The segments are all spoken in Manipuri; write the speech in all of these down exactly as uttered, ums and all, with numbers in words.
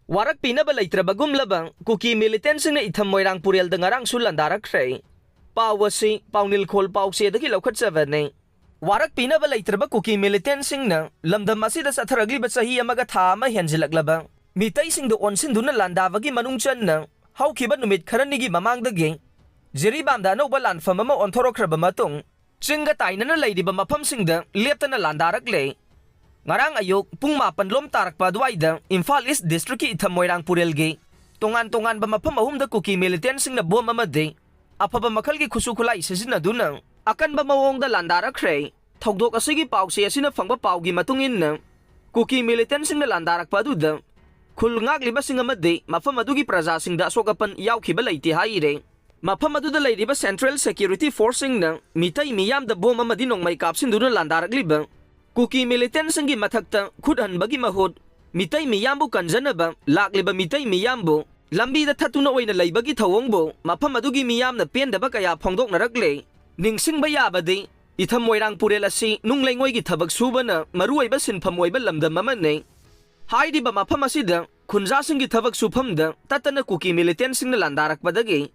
ꯋꯥꯔꯛꯄꯤꯅꯕ ꯂꯩꯇ꯭ꯔꯕꯒꯨꯝꯂꯕ ꯀꯨꯀꯤ ꯃꯤꯂꯤꯇꯦꯟꯁꯤꯡꯅ ꯏꯊꯝ ꯃꯣꯏꯔꯥꯡ ꯄꯨꯔꯦꯜꯗ ꯉꯔꯥꯡꯁꯨ ꯂꯥꯟꯗꯥꯔꯛꯈ꯭ꯔꯦ꯫ ꯄꯥꯎ ꯑꯁꯤ ꯄꯥꯎꯅꯤꯜꯈꯣꯜ ꯄꯥꯎꯆꯦꯗꯒꯤ ꯂꯧꯈꯠꯆꯕꯅꯤ꯫ ꯋꯥꯔꯛꯄꯤꯅꯕ ꯂꯩꯇ꯭ꯔꯕ ꯀꯨꯀꯤ ꯃꯤꯂꯤꯇꯦꯟꯁꯤꯡꯅ ꯂꯝꯗꯝ ꯑꯁꯤꯗ ꯆꯠꯊꯔꯛꯂꯤꯕ ꯆꯍꯤ ꯑꯃꯒ ꯊꯥ ꯑꯃ ꯍꯦꯟꯖꯤꯜꯂꯛꯂꯕ ꯃꯤꯇꯩꯁꯤꯡꯗ ꯑꯣꯟꯁꯤꯟꯗꯨꯅ ꯂꯥꯟꯗꯥꯕꯒꯤ ꯃꯅꯨꯡ ꯆꯟꯅ ꯍꯧꯈꯤꯕ ꯅꯨꯃꯤꯠ ꯈꯔꯅꯤꯒꯤ ꯃꯃꯥꯡꯗꯒꯤ ꯖꯤꯔꯤꯕꯥꯝꯗ ꯑꯅꯧꯕ ꯂꯥꯟꯐꯝ ꯑꯃ ꯑꯣꯟꯊꯣꯔꯛꯈ꯭ꯔꯕ ꯃꯇꯨꯡ ꯆꯤꯡꯒ ꯇꯥꯏꯅꯅ ꯂꯩꯔꯤꯕ ꯃꯐꯝꯁꯤꯡꯗ ꯂꯦꯞꯇꯅ ꯂꯥꯟꯗꯥꯔꯛꯂꯦ꯫ ꯉꯔꯥꯡ ꯑꯌꯨꯛ ꯄꯨꯡ ꯃꯥꯄꯟ ꯂꯣꯝ ꯇꯥꯔꯛꯄ ꯑꯗꯨꯋꯥꯏꯗ ꯏꯝꯐꯥꯜ ꯏꯁ ꯗꯤꯁꯇ꯭ꯔꯤꯛꯀꯤ ꯏꯊꯝ ꯃꯣꯏꯔꯥꯡ ꯄꯨꯔꯦꯜꯒꯤ ꯇꯣꯉꯥꯟ ꯇꯣꯉꯥꯟꯕ ꯃꯐꯝ ꯑꯍꯨꯝꯗ ꯀꯨꯀꯤ ꯃꯤꯂꯤꯇꯦꯟꯁꯤꯡꯅ ꯕꯣꯝ ꯑꯃꯗꯤ ꯑꯐꯕ ꯃꯈꯜꯒꯤ ꯈꯨꯠꯁꯨ ꯈꯨꯠꯂꯥꯏ ꯁꯤꯖꯤꯟꯅꯗꯨꯅ ꯑꯀꯟꯕ ꯃꯑꯣꯡꯗ ꯂꯥꯟꯗꯥꯔꯛꯈ꯭ꯔꯦ꯫ ꯊꯧꯗꯣꯛ ꯑꯁꯤꯒꯤ ꯄꯥꯎꯆꯦ ꯑꯁꯤꯅ ꯐꯪꯕ ꯄꯥꯎꯒꯤ ꯃꯇꯨꯡ ꯏꯟꯅ, ꯀꯨꯀꯤ ꯃꯤꯂꯤꯇꯦꯟꯁꯤꯡꯅ ꯂꯥꯟꯗꯥꯔꯛꯄ ꯑꯗꯨꯗ ꯈꯨꯜ ꯉꯥꯛꯂꯤꯕꯁꯤꯡ ꯑꯃꯗꯤ ꯃꯐꯝ ꯑꯗꯨꯒꯤ ꯄ꯭ꯔꯖꯥꯁꯤꯡꯗ ꯑꯁꯣꯛ ꯑꯄꯟ ꯌꯥꯎꯈꯤꯕ ꯂꯩꯇꯦ ꯍꯥꯏꯔꯦ꯫ ꯃꯐꯝ ꯑꯗꯨꯗ ꯂꯩꯔꯤꯕ ꯁꯦꯟꯇ꯭ꯔꯦꯜ ꯁꯦꯀ꯭ꯌꯨꯔꯤꯇꯤ ꯐꯣꯔꯁꯁꯤꯡꯅ ꯃꯤꯇꯩ ꯃꯤꯌꯥꯝꯗ ꯕꯣꯝ ꯑꯃꯗꯤ ꯅꯣꯡꯃꯩ ꯀꯥꯞꯁꯤꯟꯗꯨꯅ ꯂꯥꯟꯗꯥꯔꯛꯂꯤꯕ ꯀꯨꯀꯤ ꯃꯤꯂꯤꯇꯦꯟꯁꯤꯡꯒꯤ ꯃꯊꯛꯇ ꯈꯨꯠ ꯍꯟꯕꯒꯤ ꯃꯍꯨꯠ, ꯃꯤꯇꯩ ꯃꯤꯌꯥꯝꯕꯨ ꯀꯟꯖꯅꯕ ꯂꯥꯛꯂꯤꯕ ꯃꯤꯇꯩ ꯃꯤꯌꯥꯝꯕꯨ ꯂꯝꯕꯤꯗ ꯊꯠꯇꯨꯅ ꯑꯣꯏꯅ ꯂꯩꯕꯒꯤ ꯊꯧꯑꯣꯡꯕꯨ ꯃꯐꯝ ꯑꯗꯨꯒꯤ ꯃꯤꯌꯥꯝꯅ ꯄꯦꯟꯗꯕ ꯀꯌꯥ ꯐꯣꯡꯗꯣꯛꯅꯔꯛꯂꯦ꯫ ꯅꯤꯡꯁꯤꯡꯕ ꯌꯥꯕꯗꯤ, ꯏꯊꯝ ꯃꯣꯏꯔꯥꯡ ꯄꯨꯔꯦꯜ ꯑꯁꯤ ꯅꯨꯡ ꯂꯩꯉꯣꯏꯒꯤ ꯊꯕꯛ ꯁꯨꯕꯅ ꯃꯔꯨꯑꯣꯏꯕ ꯁꯤꯟꯐꯝ ꯑꯣꯏꯕ ꯂꯝꯗꯝ ꯑꯃꯅꯤ꯫ ꯍꯥꯏꯔꯤꯕ ꯃꯐꯝ ꯑꯁꯤꯗ ꯈꯨꯟꯖꯥꯁꯤꯡꯒꯤ ꯊꯕꯛ ꯁꯨꯐꯝꯗ ꯇꯠꯇꯅ ꯀꯨꯀꯤ ꯃꯤꯂꯤꯇꯦꯟꯁꯤꯡꯅ ꯂꯥꯟꯗꯥꯔꯛꯄꯗꯒꯤ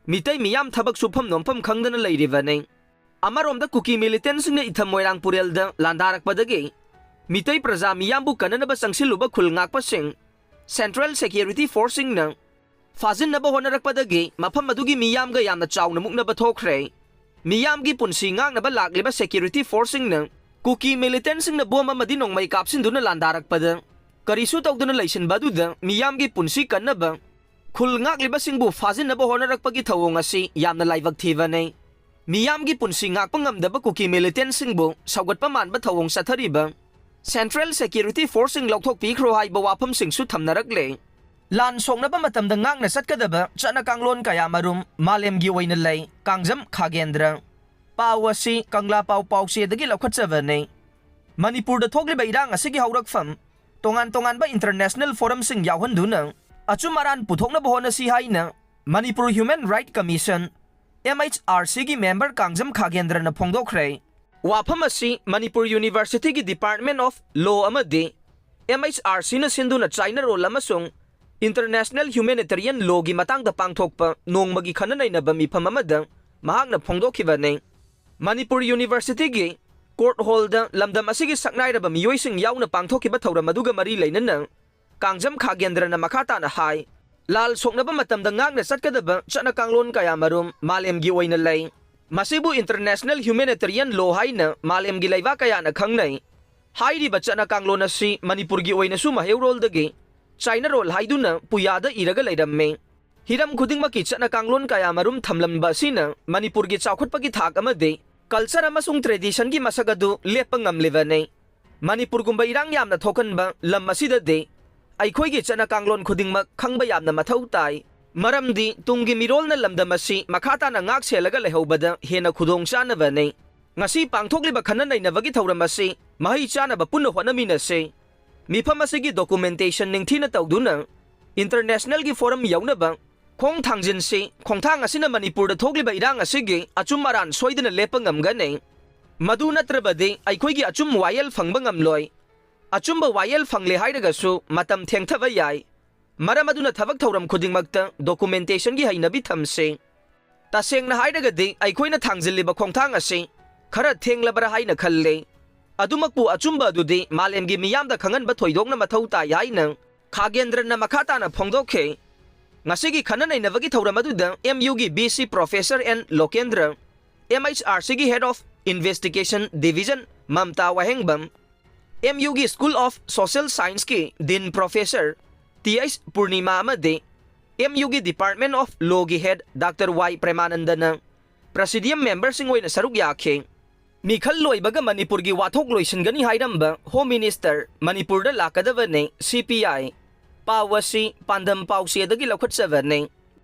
ꯃꯤꯇꯩ ꯃꯤꯌꯥꯝ ꯊꯕꯛ ꯁꯨꯐꯝ ꯅꯣꯝꯐꯝ ꯈꯪꯗꯅ ꯂꯩꯔꯤꯕꯅꯤ꯫ ꯑꯃꯔꯣꯝꯗ ꯀꯨꯀꯤ ꯃꯤꯂꯤꯇꯦꯟꯁꯤꯡꯅ ꯏꯊꯝ ꯃꯣꯏꯔꯥꯡ ꯄꯨꯔꯦꯜꯗ ꯂꯥꯟꯗꯥꯔꯛꯄꯗꯒꯤ ꯃꯤꯇꯩ ꯄ꯭ꯔꯖꯥ ꯃꯤꯌꯥꯝꯕꯨ ꯀꯟꯅꯅꯕ ꯆꯪꯁꯤꯜꯂꯨꯕ ꯈꯨꯜ ꯉꯥꯛꯄꯁꯤꯡ ꯁꯦꯟꯇ꯭ꯔꯦꯜ ꯁꯦꯀ꯭ꯌꯨꯔꯤꯇꯤ ꯐꯣꯔꯁꯁꯤꯡꯅ ꯐꯥꯖꯤꯟꯅꯕ ꯍꯣꯠꯅꯔꯛꯄꯗꯒꯤ ꯃꯐꯝ ꯑꯗꯨꯒꯤ ꯃꯤꯌꯥꯝꯒ ꯌꯥꯝꯅ ꯆꯥꯎꯅ ꯃꯨꯛꯅꯕ ꯊꯣꯛꯈ꯭ꯔꯦ꯫ ꯃꯤꯌꯥꯝꯒꯤ ꯄꯨꯟꯁꯤ ꯉꯥꯛꯅꯕ ꯂꯥꯛꯂꯤꯕ ꯁꯦꯀ꯭ꯌꯨꯔꯤꯇꯤ ꯐꯣꯔꯁꯁꯤꯡꯅ ꯀꯨꯀꯤ ꯃꯤꯂꯤꯇꯦꯟꯁꯤꯡꯅ ꯕꯣꯝ ꯑꯃꯗꯤ ꯅꯣꯡꯃꯩ ꯀꯥꯞꯁꯤꯟꯗꯨꯅ ꯂꯥꯟꯗꯥꯔꯛꯄꯗ ꯀꯔꯤꯁꯨ ꯇꯧꯗꯅ ꯂꯩꯁꯤꯟꯕ ꯑꯗꯨꯗ ꯃꯤꯌꯥꯝꯒꯤ ꯄꯨꯟꯁꯤ ꯀꯟꯅꯕ ꯈꯨꯜ ꯉꯥꯛꯂꯤꯕꯁꯤꯡꯕꯨ ꯐꯥꯖꯤꯟꯅꯕ ꯍꯣꯠꯅꯔꯛꯄꯒꯤ ꯊꯧꯑꯣꯡ ꯑꯁꯤ ꯌꯥꯝꯅ ꯂꯥꯏꯕꯛ ꯊꯤꯕꯅꯤ꯫ ꯃꯤꯌꯥꯝꯒꯤ ꯄꯨꯟꯁꯤ ꯉꯥꯛꯄ ꯉꯝꯗꯕ ꯀꯨꯀꯤ ꯃꯤꯂꯤꯇꯦꯟꯁꯤꯡꯕꯨ ꯁꯧꯒꯠꯄ ꯃꯥꯟꯕ ꯊꯧꯑꯣꯡ ꯆꯠꯊꯔꯤꯕ ꯁꯦꯟꯇ꯭ꯔꯦꯜ ꯁꯦꯀ꯭ꯌꯨꯔꯤꯇꯤ ꯐꯣꯔꯁꯁꯤꯡ ꯂꯧꯊꯣꯛꯄꯤꯈ꯭ꯔꯣ ꯍꯥꯏꯕ ꯋꯥꯐꯝꯁꯤꯡꯁꯨ ꯊꯝꯅꯔꯛꯂꯦ꯫ ꯂꯥꯟ ꯁꯣꯛꯅꯕ ꯃꯇꯝꯗ ꯉꯥꯛꯅ ꯆꯠꯀꯗꯕ ꯆꯠꯅ ꯀꯥꯡꯂꯣꯟ ꯀꯌꯥꯃꯔꯨꯝ ꯃꯥꯂꯦꯝꯒꯤ ꯑꯣꯏꯅ ꯂꯩ꯫ ꯀꯥꯡꯖꯝ ꯈꯥꯒꯦꯟꯗ꯭ꯔ꯫ ꯄꯥꯎ ꯑꯁꯤ ꯀꯪꯂꯥ ꯄꯥꯎ ꯄꯥꯎꯆꯦꯗꯒꯤ ꯂꯧꯈꯠꯆꯕꯅꯤ꯫ ꯃꯅꯤꯄꯨꯔꯗ ꯊꯣꯛꯂꯤꯕ ꯏꯔꯥꯡ ꯑꯁꯤꯒꯤ ꯍꯧꯔꯛꯐꯝ ꯇꯣꯉꯥꯟ ꯇꯣꯉꯥꯟꯕ ꯏꯟꯇꯔꯅꯦꯁꯅꯦꯜ ꯐꯣꯔꯝꯁꯤꯡ ꯌꯥꯎꯍꯟꯗꯨꯅ ꯑꯆꯨꯝ ꯑꯔꯥꯟ ꯄꯨꯊꯣꯛꯅꯕ ꯍꯣꯠꯅꯁꯤ ꯍꯥꯏꯅ Manipur human right commission, M H R ꯁꯤꯒꯤ ꯃꯦꯝꯕꯔ ꯀꯥꯡꯖꯝ ꯈꯥꯒꯦꯟꯗ꯭ꯔꯅ ꯐꯣꯡꯗꯣꯛꯈ꯭ꯔꯦ꯫ ꯋꯥꯐꯝ ꯑꯁꯤ ꯃꯅꯤꯄꯨꯔ ꯌꯨꯅꯤꯚꯔꯁꯤꯇꯤꯒꯤ ꯗꯤꯄꯥꯔꯠꯃꯦꯟ ꯑꯣꯐ ꯂꯣ ꯑꯃꯗꯤ ꯑꯦꯝ ꯑꯩꯆ ꯑꯥꯔ ꯁꯤꯅ ꯁꯤꯟꯗꯨꯅ ꯆꯥꯏꯅꯔꯣꯜ ꯑꯃꯁꯨꯡ International Humanitarian Lawꯒꯤ ꯃꯇꯥꯡꯗ ꯄꯥꯡꯊꯣꯛꯄ ꯅꯣꯡꯃꯒꯤ ꯈꯟꯅ ꯅꯩꯅꯕ ꯃꯤꯐꯝ ꯑꯃꯗ ꯃꯍꯥꯛꯅ ꯐꯣꯡꯗꯣꯛꯈꯤꯕꯅꯤ꯫ ꯃꯅꯤꯄꯨꯔ ꯌꯨꯅꯤꯚꯔꯁꯤꯇꯤꯒꯤ ꯀꯣꯔꯠ ꯍꯣꯜꯗ ꯂꯝꯗꯝ ꯑꯁꯤꯒꯤ ꯁꯛꯅꯥꯏꯔꯕ ꯃꯤꯑꯣꯏꯁꯤꯡ ꯌꯥꯎꯅ ꯄꯥꯡꯊꯣꯛꯈꯤꯕ ꯊꯧꯔꯝ ꯑꯗꯨꯒ ꯃꯔꯤ ꯂꯩꯅꯅ ꯀꯥꯡꯖꯝ ꯈꯥꯒꯦꯟꯗ꯭ꯔꯅ ꯃꯈꯥ ꯇꯥꯅ ꯍꯥꯏ, ꯂꯥꯜ ꯁꯣꯛꯅꯕ ꯃꯇꯝꯗ ꯉꯥꯛꯅ ꯆꯠꯀꯗꯕ ꯆꯠꯅ ꯀꯥꯡꯂꯣꯟ ꯀꯌꯥꯃꯔꯨꯝ ꯃꯥꯂꯦꯝꯒꯤ ꯑꯣꯏꯅ ꯂꯩ꯫ ꯃꯁꯤꯕꯨ International Humanitarian Law ꯍꯥꯏꯅ ꯃꯥꯂꯦꯝꯒꯤ ꯂꯩꯕꯥꯛ ꯀꯌꯥꯅ ꯈꯪꯅꯩ꯫ ꯍꯥꯏꯔꯤꯕ ꯆꯠꯅ ꯀꯥꯡꯂꯣꯟ ꯑꯁꯤ ꯃꯅꯤꯄꯨꯔꯒꯤ ꯑꯣꯏꯅꯁꯨ ꯃꯍꯩꯔꯣꯜꯗꯒꯤ ꯆꯥꯏꯅꯔꯣꯜ ꯍꯥꯏꯗꯨꯅ ꯄꯨꯌꯥꯗ ꯏꯔꯒ ꯂꯩꯔꯝꯃꯤ꯫ ꯍꯤꯔꯝ ꯈꯨꯗꯤꯡꯃꯛꯀꯤ ꯆꯠꯅ ꯀꯥꯡꯂꯣꯟ ꯀꯌꯥꯃꯔꯨꯝ ꯊꯝꯂꯝꯕ ꯑꯁꯤꯅ ꯃꯅꯤꯄꯨꯔꯒꯤ ꯆꯥꯎꯈꯠꯄꯒꯤ ꯊꯥꯛ ꯑꯃꯗꯤ culture ꯑꯃꯁꯨꯡ traditionꯒꯤ ꯃꯁꯛ ꯑꯗꯨ ꯂꯦꯞꯄ ꯉꯝꯂꯤꯕꯅꯤ꯫ ꯃꯅꯤꯄꯨꯔꯒꯨꯝꯕ ꯏꯔꯥꯡ ꯌꯥꯝꯅ ꯊꯣꯛꯍꯟꯕ ꯂꯝ ꯑꯁꯤꯗꯗꯤ ꯑꯩꯈꯣꯏꯒꯤ ꯆꯠꯅ ꯀꯥꯡꯂꯣꯟ ꯈꯨꯗꯤꯡꯃꯛ ꯈꯪꯕ ꯌꯥꯝꯅ ꯃꯊꯧ ꯇꯥꯏ꯫ ꯃꯔꯝꯗꯤ ꯇꯨꯡꯒꯤ ꯃꯤꯔꯣꯜꯅ ꯂꯝꯗꯝ ꯑꯁꯤ ꯃꯈꯥ ꯇꯥꯅ ꯉꯥꯛ ꯁꯦꯜꯂꯒ ꯂꯩꯍꯧꯕꯗ ꯍꯦꯟꯅ ꯈꯨꯗꯣꯡ ꯆꯥꯅꯕꯅꯤ꯫ ꯉꯁꯤ ꯄꯥꯡꯊꯣꯛꯂꯤꯕ ꯈꯟꯅ ꯅꯩꯅꯕꯒꯤ ꯊꯧꯔꯝ ꯑꯁꯤ ꯃꯍꯩ ꯆꯥꯅꯕ ꯄꯨꯟꯅ ꯍꯣꯠꯅꯃꯤꯟꯅꯁꯤ꯫ ꯃꯤꯐꯝ ꯑꯁꯤꯒꯤ documentation ꯅꯤꯡꯊꯤꯅ ꯇꯧꯗꯨꯅ Internationalꯒꯤ forum ꯌꯧꯅꯕ ꯈꯣꯡ ꯊꯥꯡꯖꯤꯟꯁꯤ꯫ ꯈꯣꯡꯊꯥꯡ ꯑꯁꯤꯅ ꯃꯅꯤꯄꯨꯔꯗ ꯊꯣꯛꯂꯤꯕ ꯏꯔꯥꯡ ꯑꯁꯤꯒꯤ ꯑꯆꯨꯝ ꯑꯔꯥꯟ ꯁꯣꯏꯗꯅ ꯂꯦꯞꯄ ꯉꯝꯒꯅꯤ꯫ ꯃꯗꯨ ꯅꯠꯇ꯭ꯔꯕꯗꯤ ꯑꯩꯈꯣꯏꯒꯤ ꯑꯆꯨꯝ ꯋꯥꯌꯦꯜ ꯐꯪꯕ ꯉꯝꯂꯣꯏ꯫ ꯑꯆꯨꯝꯕ ꯋꯥꯌꯦꯜ ꯐꯪꯂꯦ ꯍꯥꯏꯔꯒꯁꯨ ꯃꯇꯝ ꯊꯦꯡꯊꯕ ꯌꯥꯏ꯫ ꯃꯔꯝ ꯑꯗꯨꯅ ꯊꯕꯛ ꯊꯧꯔꯝ ꯈꯨꯗꯤꯡꯃꯛꯇ documentationꯒꯤ ꯍꯩꯅꯕꯤ ꯊꯝꯁꯤ꯫ ꯇꯁꯦꯡꯅ ꯍꯥꯏꯔꯒꯗꯤ ꯑꯩꯈꯣꯏꯅ ꯊꯥꯡꯖꯤꯜꯂꯤꯕ ꯈꯣꯡꯊꯥꯡ ꯑꯁꯤ ꯈꯔ ꯊꯦꯡꯂꯕ꯭ꯔꯥ ꯍꯥꯏꯅ ꯈꯜꯂꯤ꯫ ꯑꯗꯨꯃꯛꯄꯨ ꯑꯆꯨꯝꯕ ꯑꯗꯨꯗꯤ ꯃꯥꯂꯦꯝꯒꯤ ꯃꯤꯌꯥꯝꯗ ꯈꯪꯍꯟꯕ ꯊꯣꯏꯗꯣꯛꯅ ꯃꯊꯧ ꯇꯥꯏ ꯍꯥꯏꯅ ꯈꯥꯒꯦꯟꯗ꯭ꯔꯅ ꯃꯈꯥ ꯇꯥꯅ ꯐꯣꯡꯗꯣꯛꯈꯤ꯫ ꯉꯁꯤꯒꯤ ꯈꯟꯅ ꯅꯩꯅꯕꯒꯤ ꯊꯧꯔꯝ ꯑꯗꯨꯗ MUꯒꯤ VC Professor N ꯂꯣꯀꯦꯟꯗ꯭ꯔ, MHRCꯒꯤ Head of Investigation Division Mamta Wahengbam, MUꯒꯤ School of Social Scienceꯀꯤ Dean Professor Th ꯄꯨꯔꯅꯤꯃꯥ ꯑꯃꯗꯤ MUꯒꯤ Department of Lawꯒꯤ Head Doctor Y ꯄ꯭ꯔꯦꯃꯥꯅꯟꯗꯅ Presidium memberꯁꯤꯡ ꯑꯣꯏꯅ ꯁꯔꯨꯛ ꯌꯥꯈꯤ꯫ ꯃꯤꯈꯜ ꯂꯣꯏꯕꯒ ꯃꯅꯤꯄꯨꯔꯒꯤ ꯋꯥꯊꯣꯛ ꯂꯣꯏꯁꯤꯟꯒꯅꯤ ꯍꯥꯏꯔꯝꯕ Home Minister ꯃꯅꯤꯄꯨꯔꯗ ꯂꯥꯛꯀꯗꯕꯅꯤ, CPI꯫ ꯄꯥꯎ ꯑꯁꯤ ꯄꯥꯟꯗꯝ ꯄꯥꯎꯆꯦꯗꯒꯤ ꯂꯧꯈꯠꯆꯕꯅꯤ꯫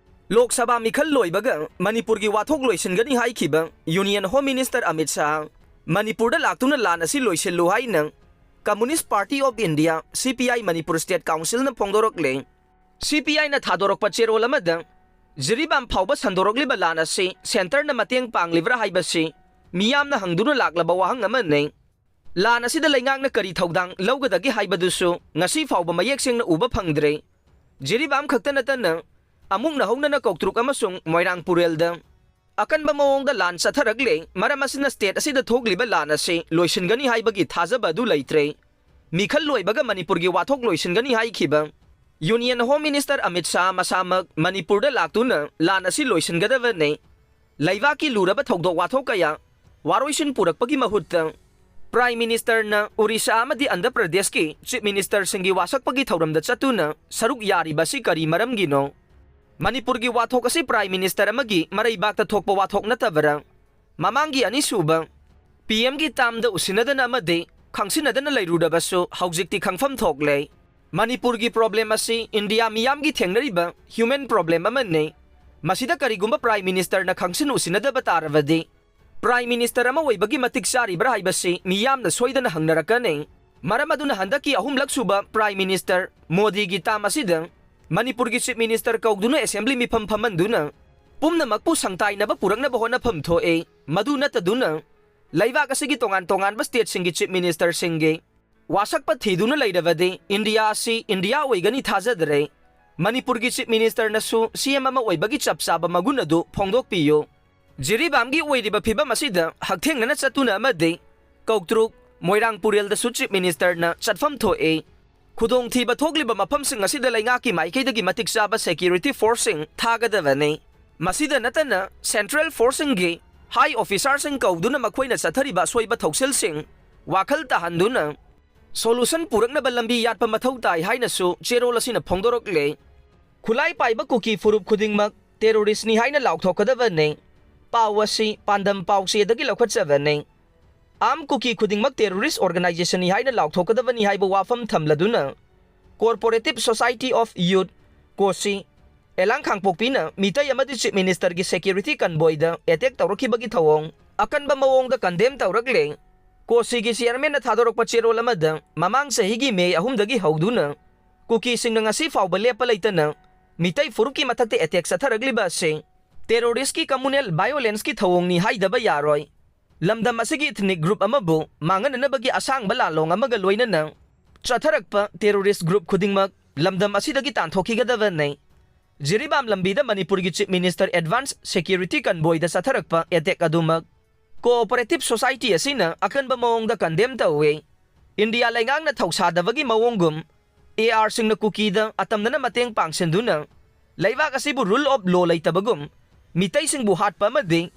ꯂꯣꯛ ꯁꯚꯥ ꯃꯤꯈꯜ ꯂꯣꯏꯕꯒ ꯃꯅꯤꯄꯨꯔꯒꯤ ꯋꯥꯊꯣꯛ ꯂꯣꯏꯁꯤꯟꯒꯅꯤ ꯍꯥꯏꯈꯤꯕ Union Home Minister Amit Shah ꯃꯅꯤꯄꯨꯔꯗ ꯂꯥꯛꯇꯨꯅ ꯂꯥꯟ ꯑꯁꯤ ꯂꯣꯏꯁꯤꯜꯂꯨ ꯍꯥꯏꯅ Communist Party of India, CPI, Manipur State Councilꯅ ꯐꯣꯡꯗꯣꯔꯛꯂꯦ꯫ CPIꯅ ꯊꯥꯗꯣꯔꯛꯄ ꯆꯦꯔꯣꯜ ꯑꯃꯗ ꯖꯤꯔꯤꯕꯥꯝ ꯐꯥꯎꯕ ꯁꯟꯗꯣꯔꯛꯂꯤꯕ ꯂꯥꯟ ꯑꯁꯤ centreꯅ ꯃꯇꯦꯡ ꯄꯥꯡꯂꯤꯕ꯭ꯔꯥ ꯍꯥꯏꯕꯁꯤ ꯃꯤꯌꯥꯝꯅ ꯍꯪꯗꯨꯅ ꯂꯥꯛꯂꯕ ꯋꯥꯍꯪ ꯑꯃꯅꯤ꯫ ꯂꯥꯟ ꯑꯁꯤꯗ ꯂꯩꯉꯥꯛꯅ ꯀꯔꯤ ꯊꯧꯗꯥꯡ ꯂꯧꯒꯗꯒꯦ ꯍꯥꯏꯕꯗꯨꯁꯨ ꯉꯁꯤ ꯐꯥꯎꯕ ꯃꯌꯦꯛ ꯁꯦꯡꯅ ꯎꯕ ꯐꯪꯗ꯭ꯔꯤ꯫ ꯖꯤꯔꯤꯕꯥꯝ ꯈꯛꯇ ꯅꯠꯇꯅ ꯑꯃꯨꯛ ꯅꯧꯍꯧꯅꯅ ꯀꯧꯇ꯭ꯔꯨꯛ ꯑꯃꯁꯨꯡ ꯃꯣꯏꯔꯥꯡ ꯄꯨꯔꯦꯜꯗ ꯑꯀꯟꯕ ꯃꯑꯣꯡꯗ ꯂꯥꯟ ꯆꯠꯊꯔꯛꯂꯦ꯫ ꯃꯔꯝ ꯑꯁꯤꯅ state ꯑꯁꯤꯗ ꯊꯣꯛꯂꯤꯕ ꯂꯥꯟ ꯑꯁꯤ ꯂꯣꯏꯁꯤꯟꯒꯅꯤ ꯍꯥꯏꯕꯒꯤ ꯊꯥꯖꯕ ꯑꯗꯨ ꯂꯩꯇ꯭ꯔꯦ꯫ ꯃꯤꯈꯜ ꯂꯣꯏꯕꯒ ꯃꯅꯤꯄꯨꯔꯒꯤ ꯋꯥꯊꯣꯛ ꯂꯣꯏꯁꯤꯟꯒꯅꯤ ꯍꯥꯏꯈꯤꯕ Union Home Minister Amit Shah ꯃꯁꯥꯃꯛ ꯃꯅꯤꯄꯨꯔꯗ ꯂꯥꯛꯇꯨꯅ ꯂꯥꯟ ꯑꯁꯤ ꯂꯣꯏꯁꯤꯟꯒꯗꯕꯅꯤ, ꯂꯩꯕꯥꯛꯀꯤ ꯂꯨꯔꯕ ꯊꯧꯗꯣꯛ ꯋꯥꯊꯣꯛ ꯀꯌꯥ ꯋꯥꯔꯣꯏꯁꯤꯟ ꯄꯨꯔꯛꯄꯒꯤ ꯃꯍꯨꯠꯇ Prime Ministerꯅ ꯎꯔꯤꯁꯥ ꯑꯃꯗꯤ ꯑꯟꯙ꯭ꯔ ꯄ꯭ꯔꯗꯦꯁꯀꯤ Chief Ministerꯁꯤꯡꯒꯤ ꯋꯥꯁꯛꯄꯒꯤ ꯊꯧꯔꯝꯗ ꯆꯠꯇꯨꯅ ꯁꯔꯨꯛ ꯌꯥꯔꯤꯕ ꯑꯁꯤ ꯀꯔꯤ ꯃꯔꯝꯒꯤꯅꯣ? ꯃꯅꯤꯄꯨꯔꯒꯤ ꯋꯥꯊꯣꯛ ꯑꯁꯤ Prime Minister ꯑꯃꯒꯤ ꯃꯔꯩꯕꯥꯛꯇ ꯊꯣꯛꯄ ꯋꯥꯊꯣꯛ ꯅꯠꯇꯕꯔꯥ? ꯃꯃꯥꯡꯒꯤ ꯑꯅꯤꯁꯨꯕ PMꯒꯤ termꯗ ꯎꯁꯤꯟꯅꯗꯅ ꯑꯃꯗꯤ ꯈꯪꯁꯤꯟꯅꯗꯅ ꯂꯩꯔꯨꯔꯕꯁꯨ ꯍꯧꯖꯤꯛꯇꯤ ꯈꯪꯐꯝ ꯊꯣꯛꯂꯦ꯫ ꯃꯅꯤꯄꯨꯔꯒꯤ problem ꯑꯁꯤ ꯏꯟꯗꯤꯌꯥ ꯃꯤꯌꯥꯝꯒꯤ ꯊꯦꯡꯅꯔꯤꯕ human problem ꯑꯃꯅꯤ꯫ ꯃꯁꯤꯗ ꯀꯔꯤꯒꯨꯝꯕ Prime Ministerꯅ ꯈꯪꯁꯤꯟ ꯎꯁꯤꯟꯅꯗꯕ ꯇꯥꯔꯕꯗꯤ Prime Minister ꯑꯃ ꯑꯣꯏꯕꯒꯤ ꯃꯇꯤꯛ ꯆꯥꯔꯤꯕ꯭ꯔꯥ ꯍꯥꯏꯕꯁꯤ ꯃꯤꯌꯥꯝꯅ ꯁꯣꯏꯗꯅ ꯍꯪꯅꯔꯛꯀꯅꯤ꯫ ꯃꯔꯝ ꯑꯗꯨꯅ ꯍꯟꯗꯛꯀꯤ ꯑꯍꯨꯝꯂꯛ ꯁꯨꯕ Prime Minister ꯃꯣꯗꯤꯒꯤ term ꯑꯁꯤꯗ ꯃꯅꯤꯄꯨꯔꯒꯤ Chief Minister ꯀꯧꯗꯨꯅ Assembly ꯃꯤꯐꯝ ꯐꯝꯍꯟꯗꯨꯅ ꯄꯨꯝꯅꯃꯛꯄꯨ ꯁꯪꯇꯥꯏꯅꯕ ꯄꯨꯔꯛꯅꯕ ꯍꯣꯠꯅꯐꯝ ꯊꯣꯛꯏ꯫ ꯃꯗꯨ ꯅꯠꯇꯗꯨꯅ ꯂꯩꯕꯥꯛ ꯑꯁꯤꯒꯤ ꯇꯣꯉꯥꯟ ꯇꯣꯉꯥꯟꯕ stateꯁꯤꯡꯒꯤ Chief Ministerꯁꯤꯡꯒꯤ ꯋꯥꯁꯛꯄ ꯊꯤꯗꯨꯅ ꯂꯩꯔꯕꯗꯤ ꯏꯟꯗꯤꯌꯥ ꯑꯁꯤ ꯏꯟꯗꯤꯌꯥ ꯑꯣꯏꯒꯅꯤ ꯊꯥꯖꯗ꯭ꯔꯦ꯫ ꯃꯅꯤꯄꯨꯔꯒꯤ Chief Ministerꯅꯁꯨ CM ꯑꯃ ꯑꯣꯏꯕꯒꯤ ꯆꯞ ꯆꯥꯕ ꯃꯒꯨꯟ ꯑꯗꯨ ꯐꯣꯡꯗꯣꯛꯄꯤꯌꯨ꯫ ꯖꯤꯔꯤꯕꯥꯝꯒꯤ ꯑꯣꯏꯔꯤꯕ ꯐꯤꯕꯝ ꯑꯁꯤꯗ ꯍꯛꯊꯦꯡꯅꯅ ꯆꯠꯇꯨꯅ ꯑꯃꯗꯤ ꯀꯧꯇ꯭ꯔꯨꯛ, ꯃꯣꯏꯔꯥꯡ ꯄꯨꯔꯦꯜꯗꯁꯨ Chief Ministerꯅ ꯆꯠꯐꯝ ꯊꯣꯛꯏ꯫ ꯈꯨꯗꯣꯡꯊꯤꯕ ꯊꯣꯛꯂꯤꯕ ꯃꯐꯝꯁꯤꯡ ꯑꯁꯤꯗ ꯂꯩꯉꯥꯛꯀꯤ ꯃꯥꯏꯀꯩꯗꯒꯤ ꯃꯇꯤꯛ ꯆꯥꯕ security forceꯁꯤꯡ ꯊꯥꯒꯗꯕꯅꯤ꯫ ꯃꯁꯤꯗ ꯅꯠꯇꯅ Central Forceꯁꯤꯡꯒꯤ high officerꯁꯤꯡ ꯀꯧꯗꯨꯅ ꯃꯈꯣꯏꯅ ꯆꯠꯊꯔꯤꯕ ꯑꯁꯣꯏꯕ ꯊꯧꯁꯤꯜꯁꯤꯡ ꯋꯥꯈꯜ ꯇꯥꯍꯟꯗꯨꯅ solution ꯄꯨꯔꯛꯅꯕ ꯂꯝꯕꯤ ꯌꯥꯠꯄ ꯃꯊꯧ ꯇꯥꯏ ꯍꯥꯏꯅꯁꯨ ꯆꯦꯔꯣꯜ ꯑꯁꯤꯅ ꯐꯣꯡꯗꯣꯔꯛꯂꯦ꯫ ꯈꯨꯠꯂꯥꯏ ꯄꯥꯏꯕ ꯀꯨꯀꯤ ꯐꯨꯔꯨꯞ ꯈꯨꯗꯤꯡꯃꯛ terroristꯅꯤ ꯍꯥꯏꯅ ꯂꯥꯎꯊꯣꯛꯀꯗꯕꯅꯤ꯫ ꯄꯥꯎ ꯑꯁꯤ ꯄꯥꯟꯗꯝ ꯄꯥꯎꯆꯦꯗꯒꯤ ꯂꯧꯈꯠꯆꯕꯅꯤ꯫ Armed ꯀꯨꯀꯤ ꯈꯨꯗꯤꯡꯃꯛ terrorist organizationꯅꯤ ꯍꯥꯏꯅ ꯂꯥꯎꯊꯣꯛꯀꯗꯕꯅꯤ ꯍꯥꯏꯕ ꯋꯥꯐꯝ ꯊꯝꯂꯗꯨꯅ, Cooperative Society of Youth, ꯀꯣꯁꯤ, ꯑꯦꯂꯥꯡ ꯈꯥꯡꯄꯣꯛꯄꯤꯅ Meitei ꯑꯃꯗꯤ Chief Ministerꯒꯤ security convoyꯗ attack ꯇꯧꯔꯛꯈꯤꯕꯒꯤ ꯊꯧꯑꯣꯡ ꯑꯀꯟꯕ ꯃꯑꯣꯡꯗ condemn ꯇꯧꯔꯛꯂꯦ꯫ ꯀꯣꯁꯤꯒꯤ chairmanꯅ ꯊꯥꯗꯣꯔꯛꯄ ꯆꯦꯔꯣꯜ ꯑꯃꯗ, ꯃꯃꯥꯡ ꯆꯍꯤꯒꯤ May ꯑꯍꯨꯝꯗꯒꯤ ꯍꯧꯗꯨꯅ ꯀꯨꯀꯤꯁꯤꯡꯅ ꯉꯁꯤ ꯐꯥꯎꯕ ꯂꯦꯞꯄ ꯂꯩꯇꯅ ꯃꯤꯇꯩ ꯐꯨꯔꯨꯞꯀꯤ ꯃꯊꯛꯇ attack ꯆꯠꯊꯔꯛꯂꯤꯕ ꯑꯁꯤ terroristꯀꯤ communal violenceꯀꯤ ꯊꯧꯑꯣꯡꯅꯤ ꯍꯥꯏꯗꯕ ꯌꯥꯔꯣꯏ꯫ ꯂꯝꯗꯝ ꯑꯁꯤꯒꯤ ethnic group ꯑꯃꯕꯨ ꯃꯥꯡꯍꯟꯅꯅꯕꯒꯤ ꯑꯁꯥꯡꯕ ꯂꯥꯟꯂꯣꯡ ꯑꯃꯒ ꯂꯣꯏꯅꯅ ꯆꯠꯊꯔꯛꯄ terrorist group ꯈꯨꯗꯤꯡꯃꯛ ꯂꯝꯗꯝ ꯑꯁꯤꯗꯒꯤ ꯇꯥꯟꯊꯣꯛꯈꯤꯒꯗꯕꯅꯤ꯫ ꯖꯤꯔꯤꯕꯥꯝ ꯂꯝꯕꯤꯗ ꯃꯅꯤꯄꯨꯔꯒꯤ Chief Minister Advance Security Convoyꯗ ꯆꯠꯊꯔꯛꯄ attack ꯑꯗꯨꯃꯛ Cooperative Society ꯑꯁꯤꯅ ꯑꯀꯟꯕ ꯃꯑꯣꯡꯗ condemn ꯇꯧꯏ꯫ ꯏꯟꯗꯤꯌꯥ ꯂꯩꯉꯥꯛꯅ ꯊꯧꯁꯥꯗꯕꯒꯤ ꯃꯑꯣꯡꯒꯨꯝ, ARꯁꯤꯡꯅ ꯀꯨꯀꯤꯗ ꯑꯇꯝꯅꯅ ꯃꯇꯦꯡ ꯄꯥꯡꯁꯤꯟꯗꯨꯅ ꯂꯩꯕꯥꯛ ꯑꯁꯤꯕꯨ rule of law ꯂꯩꯇꯕꯒꯨꯝ, ꯃꯤꯇꯩꯁꯤꯡꯕꯨ ꯍꯥꯠꯄ ꯑꯃꯗꯤ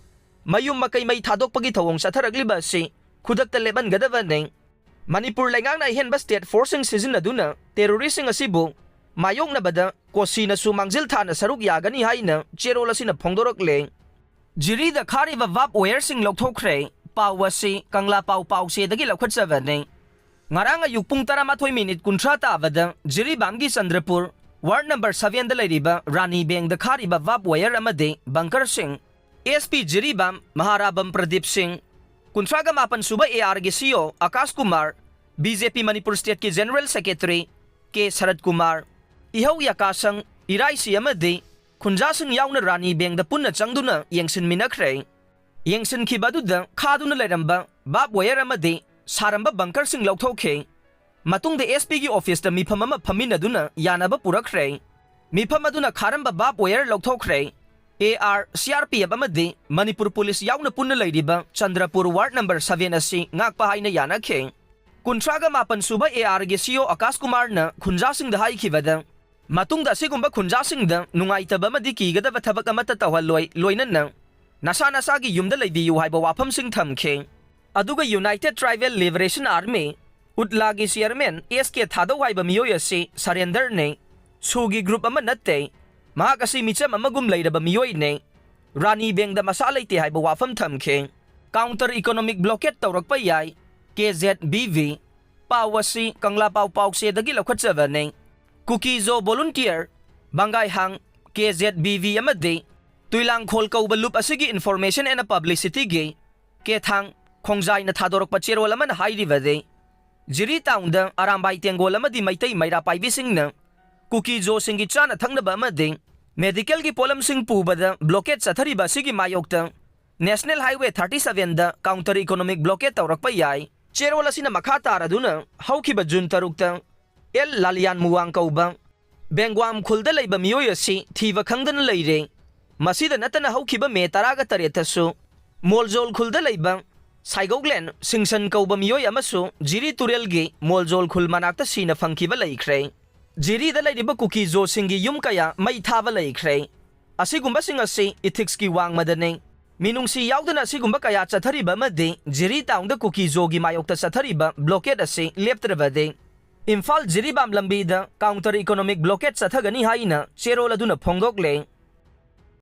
ꯃꯌꯨꯝ ꯃꯀꯩ ꯃꯩ ꯊꯥꯗꯣꯛꯄꯒꯤ ꯊꯧꯑꯣꯡ ꯆꯠꯊꯔꯛꯂꯤꯕ ꯑꯁꯤ ꯈꯨꯗꯛꯇ ꯂꯦꯞꯍꯟꯒꯗꯕꯅꯤ꯫ ꯃꯅꯤꯄꯨꯔ ꯂꯩꯉꯥꯛꯅ ꯑꯍꯦꯟꯕ state forceꯁꯤꯡ ꯁꯤꯖꯤꯟꯅꯗꯨꯅ terroristꯁꯤꯡ ꯑꯁꯤꯕꯨ ꯃꯥꯌꯣꯛꯅꯕꯗ ꯀꯣꯁꯤꯅꯁꯨ ꯃꯥꯡꯖꯤꯜ ꯊꯥꯅ ꯁꯔꯨꯛ ꯌꯥꯒꯅꯤ ꯍꯥꯏꯅ ꯆꯦꯔꯣꯜ ꯑꯁꯤꯅ ꯐꯣꯡꯗꯣꯔꯛꯂꯦ꯫ ꯖꯤꯔꯤꯗ ꯈꯥꯔꯤꯕ ꯚꯥꯞ wireꯁꯤꯡ ꯂꯧꯊꯣꯛꯈ꯭ꯔꯦ꯫ ꯄꯥꯎ ꯑꯁꯤ ꯀꯪꯂꯥ ꯄꯥꯎ ꯄꯥꯎꯆꯦꯗꯒꯤ ꯂꯧꯈꯠꯆꯕꯅꯤ꯫ ꯉꯔꯥꯡ ꯑꯌꯨꯛ ꯄꯨꯡ ꯇꯔꯥꯃꯥꯊꯣꯏ minute ꯀꯨꯟꯊ꯭ꯔꯥ ꯇꯥꯕꯗ ꯖꯤꯔꯤꯕꯥꯝꯒꯤ ꯆꯟꯗ꯭ꯔꯄꯨꯔ ward number sevenꯗ ꯂꯩꯔꯤꯕ ꯔꯥꯅꯤ ꯕꯦꯡꯗ ꯈꯥꯔꯤꯕ ꯚꯥꯞ wire ꯑꯃꯗꯤ bunkerꯁꯤꯡ SP ꯖꯤꯔꯤꯕꯥꯝ ꯃꯍꯥꯔꯥꯕꯝ ꯄ꯭ꯔꯗꯤꯞ ꯁꯤꯡ, ꯀꯨꯟꯊ꯭ꯔꯥꯒ ꯃꯥꯄꯟ ꯁꯨꯕ ARꯒꯤ CO Akash Kumar, BJP Manipur stateꯀꯤ General Secretary K ꯁꯔꯠ ꯀꯨꯃꯥꯔ, ꯏꯍꯧ ꯌꯥꯀꯥꯁꯪ, ꯏꯔꯥꯏꯁꯤ ꯑꯃꯗꯤ ꯈꯨꯟꯖꯥꯁꯤꯡ ꯌꯥꯎꯅ ꯔꯥꯅꯤ ꯕꯦꯡꯗ ꯄꯨꯟꯅ ꯆꯪꯗꯨꯅ ꯌꯦꯡꯁꯤꯟꯃꯤꯟꯅꯈ꯭ꯔꯦ꯫ ꯌꯦꯡꯁꯤꯟꯈꯤꯕ ꯑꯗꯨꯗ ꯈꯥꯗꯨꯅ ꯂꯩꯔꯝꯕ ꯚꯥꯞ wire ꯑꯃꯗꯤ ꯁꯥꯔꯝꯕ bunkerꯁꯤꯡ ꯂꯧꯊꯣꯛꯈꯤ꯫ ꯃꯇꯨꯡꯗ SPꯒꯤ officeꯇ ꯃꯤꯐꯝ ꯑꯃ ꯐꯝꯃꯤꯟꯅꯗꯨꯅ ꯌꯥꯅꯕ ꯄꯨꯔꯛꯈ꯭ꯔꯦ꯫ ꯃꯤꯐꯝ ꯑꯗꯨꯅ ꯈꯥꯔꯝꯕ ꯚꯥꯞ wire ꯂꯧꯊꯣꯛꯈ꯭ꯔꯦ꯫ AR, CRPF ꯑꯃꯗꯤ ꯃꯅꯤꯄꯨꯔ police ꯌꯥꯎꯅ ꯄꯨꯟꯅ ꯂꯩꯔꯤꯕ ꯆꯟꯗ꯭ꯔꯄꯨꯔ ward number seven ꯑꯁꯤ ꯉꯥꯛꯄ ꯍꯥꯏꯅ ꯌꯥꯅꯈꯤ꯫ ꯀꯨꯟꯊ꯭ꯔꯥꯒ ꯃꯥꯄꯟ ꯁꯨꯕ ARꯒꯤ CO ꯑꯀꯥꯁ ꯀꯨꯃꯥꯔꯅ ꯈꯨꯟꯖꯥꯁꯤꯡꯗ ꯍꯥꯏꯈꯤꯕꯗ, ꯃꯇꯨꯡꯗ ꯑꯁꯤꯒꯨꯝꯕ ꯈꯨꯟꯖꯥꯁꯤꯡꯗ ꯅꯨꯡꯉꯥꯏꯇꯕ ꯑꯃꯗꯤ ꯀꯤꯒꯗꯕ ꯊꯕꯛ ꯑꯃꯠꯇ ꯇꯧꯍꯜꯂꯣꯏ, ꯂꯣꯏꯅꯅ ꯅꯁꯥ ꯅꯁꯥꯒꯤ ꯌꯨꯝꯗ ꯂꯩꯕꯤꯌꯨ ꯍꯥꯏꯕ ꯋꯥꯐꯝꯁꯤꯡ ꯊꯝꯈꯤ꯫ ꯑꯗꯨꯒ United Tribal Liberation Army, UTLAꯒꯤ chairman S K ꯊꯥꯗꯧ ꯍꯥꯏꯕ ꯃꯤꯑꯣꯏ ꯑꯁꯤ surrenderꯅꯤ, SoOꯒꯤ group ꯑꯃ ꯅꯠꯇꯦ, ꯃꯍꯥꯛ ꯑꯁꯤ ꯃꯤꯆꯝ ꯑꯃꯒꯨꯝ ꯂꯩꯔꯕ ꯃꯤꯑꯣꯏꯅꯤ, ꯔꯥꯅꯤ ꯕꯦꯡꯗ ꯃꯁꯥ ꯂꯩꯇꯦ ꯍꯥꯏꯕ ꯋꯥꯐꯝ ꯊꯝꯈꯤ꯫ Counter economic blockade ꯇꯧꯔꯛꯄ ꯌꯥꯏ, KZBV꯫ ꯄꯥꯎ ꯑꯁꯤ ꯀꯪꯂꯥ ꯄꯥꯎ ꯄꯥꯎꯆꯦꯗꯒꯤ ꯂꯧꯈꯠꯆꯕꯅꯤ꯫ ꯀꯨꯀꯤꯖꯣ volunteer, ꯕꯪꯒꯥꯏꯍꯥꯡ, KZBV ꯑꯃꯗꯤ ꯇꯨꯏꯂꯥꯡꯈꯣꯜ ꯀꯧꯕ ꯂꯨꯞ ꯑꯁꯤꯒꯤ information and publicityꯒꯤ ꯀꯦꯊꯥꯡ ꯈꯣꯡꯖꯥꯏꯅ ꯊꯥꯗꯣꯔꯛꯄ ꯆꯦꯔꯣꯜ ꯑꯃꯅ ꯍꯥꯏꯔꯤꯕꯗꯤ, ꯖꯤꯔꯤ townꯗ ꯑꯔꯥꯝꯕꯥꯏ ꯇꯦꯡꯒꯣꯜ ꯑꯃꯗꯤ ꯃꯩꯇꯩ ꯃꯩꯔꯥ ꯄꯥꯏꯕꯤꯁꯤꯡꯅ ꯀꯨꯀꯤꯖꯣꯁꯤꯡꯒꯤ ꯆꯥꯅ ꯊꯛꯅꯕ ꯑꯃꯗꯤ medicalꯒꯤ ꯄꯣꯠꯂꯝꯁꯤꯡ ꯄꯨꯕꯗ blockade ꯆꯠꯊꯔꯤꯕ ꯑꯁꯤꯒꯤ ꯃꯥꯌꯣꯛꯇ National Highway thirty sevenꯗ counter economic blockade ꯇꯧꯔꯛꯄ ꯌꯥꯏ꯫ ꯆꯦꯔꯣꯜ ꯑꯁꯤꯅ ꯃꯈꯥ ꯇꯥꯔꯗꯨꯅ ꯍꯧꯈꯤꯕ June ꯇꯔꯨꯛꯇ ꯑꯦꯜ ꯂꯥꯂꯤꯌꯥꯟ ꯃꯨꯋꯥꯡ ꯀꯧꯕ ꯕꯦꯡꯒ꯭ꯋꯥꯝ ꯈꯨꯜꯗ ꯂꯩꯕ ꯃꯤꯑꯣꯏ ꯑꯁꯤ ꯊꯤꯕ ꯈꯪꯗꯅ ꯂꯩꯔꯦ꯫ ꯃꯁꯤꯗ ꯅꯠꯇꯅ ꯍꯧꯈꯤꯕ ꯃꯦ ꯇꯔꯥꯒ ꯇꯔꯦꯠꯇꯁꯨ ꯃꯣꯜꯖꯣꯜ ꯈꯨꯜꯗ ꯂꯩꯕ ꯁꯥꯏꯒꯧꯂꯦꯟ ꯁꯤꯡꯁꯟ ꯀꯧꯕ ꯃꯤꯑꯣꯏ ꯑꯃꯁꯨ ꯖꯤꯔꯤ ꯇꯨꯔꯦꯜꯒꯤ ꯃꯣꯜꯖꯣꯜ ꯈꯨꯜ ꯃꯅꯥꯛꯇ ꯁꯤꯅ ꯐꯪꯈꯤꯕ ꯂꯩꯈ꯭ꯔꯦ꯫ ꯖꯤꯔꯤꯗ ꯂꯩꯔꯤꯕ ꯀꯨꯀꯤꯖꯣꯁꯤꯡꯒꯤ ꯌꯨꯝ ꯀꯌꯥ ꯃꯩ ꯊꯥꯕ ꯂꯩꯈ꯭ꯔꯦ꯫ ꯑꯁꯤꯒꯨꯝꯕꯁꯤꯡ ꯑꯁꯤ ethicsꯀꯤ ꯋꯥꯡꯃꯗꯅꯤ꯫ ꯃꯤꯅꯨꯡꯁꯤ ꯌꯥꯎꯗꯅ ꯑꯁꯤꯒꯨꯝꯕ ꯀꯌꯥ ꯆꯠꯊꯔꯤꯕ ꯑꯃꯗꯤ ꯖꯤꯔꯤ ꯇꯥꯎꯟꯗ ꯀꯨꯀꯤꯖꯣꯒꯤ ꯃꯥꯌꯣꯛꯇ ꯆꯠꯊꯔꯤꯕ blockade ꯑꯁꯤ ꯂꯦꯞꯇ꯭ꯔꯕꯗꯤ ꯏꯝꯐꯥꯜ ꯖꯤꯔꯤꯕꯥꯝ ꯂꯝꯕꯤꯗ counter economic blockade ꯆꯠꯊꯒꯅꯤ ꯍꯥꯏꯅ ꯆꯦꯔꯣꯜ ꯑꯗꯨꯅ ꯐꯣꯡꯗꯣꯛꯂꯦ꯫